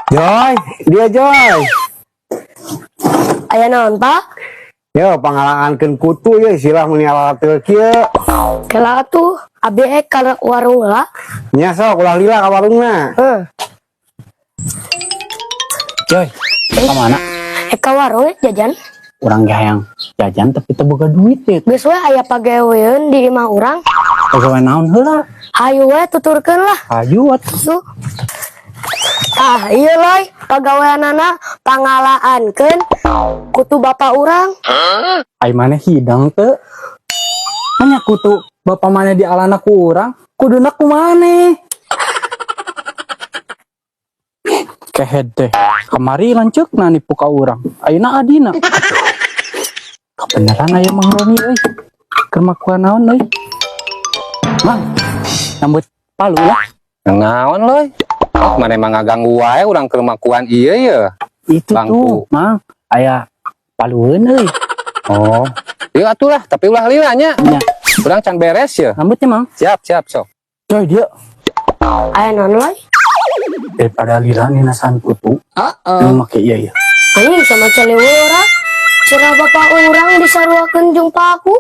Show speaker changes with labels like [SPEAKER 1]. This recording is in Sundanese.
[SPEAKER 1] Joy, dia Joy.
[SPEAKER 2] Aya naon, Pak?
[SPEAKER 1] Yo, pangalaankeun kutu ye silah meuni ala kieu.
[SPEAKER 2] Kela atuh, abi ek ka warung lah.
[SPEAKER 1] Nya sok ulah lila ka warungna.
[SPEAKER 2] Heh.
[SPEAKER 3] Joy, ka mana?
[SPEAKER 2] Ek ka warung eh, jajan.
[SPEAKER 3] Urang ge hayang jajan tapi teu boga duit ya.
[SPEAKER 2] Geus we aya pagawean di imah urang.
[SPEAKER 3] Pagawean naon heula?
[SPEAKER 2] Hayu we tuturkeun lah.
[SPEAKER 3] Hayu atuh.
[SPEAKER 2] Tuh. Ah, iya loy, pagaweanana pangalaankeun kutu bapak urang.
[SPEAKER 3] Ai maneh hidang teu? Hanya kutu bapak maneh dialana ku urang, kuduna ku maneh. Kehed teh. Kamari lanceukna nipu ka urang. Ayeuna adina. Aduh. Kabeneran aya Mang Roni euy. Keur makuan naon euy? Mang, nyambut palu ya.
[SPEAKER 4] Naon loy? Oh, maneh emang ngaganggu wae urang keur makuan ieu ye.
[SPEAKER 3] Itu
[SPEAKER 4] Bangku.
[SPEAKER 3] tuh, Mang. Aya palueun euy.
[SPEAKER 4] Oh. Ieu atuh lah, tapi ulah lila nya.
[SPEAKER 3] Nya,
[SPEAKER 4] Urang can beres ya.
[SPEAKER 3] rambutnya, Mang.
[SPEAKER 4] Siap, siap sok.
[SPEAKER 3] Coy, dia
[SPEAKER 2] Aya naon loy?
[SPEAKER 3] daripada lila ninasan kutu.
[SPEAKER 4] Heeh.
[SPEAKER 3] Uh make iya ya.
[SPEAKER 2] Anjing sama caliwura. Cerah bapak urang disaruakeun jeung paku.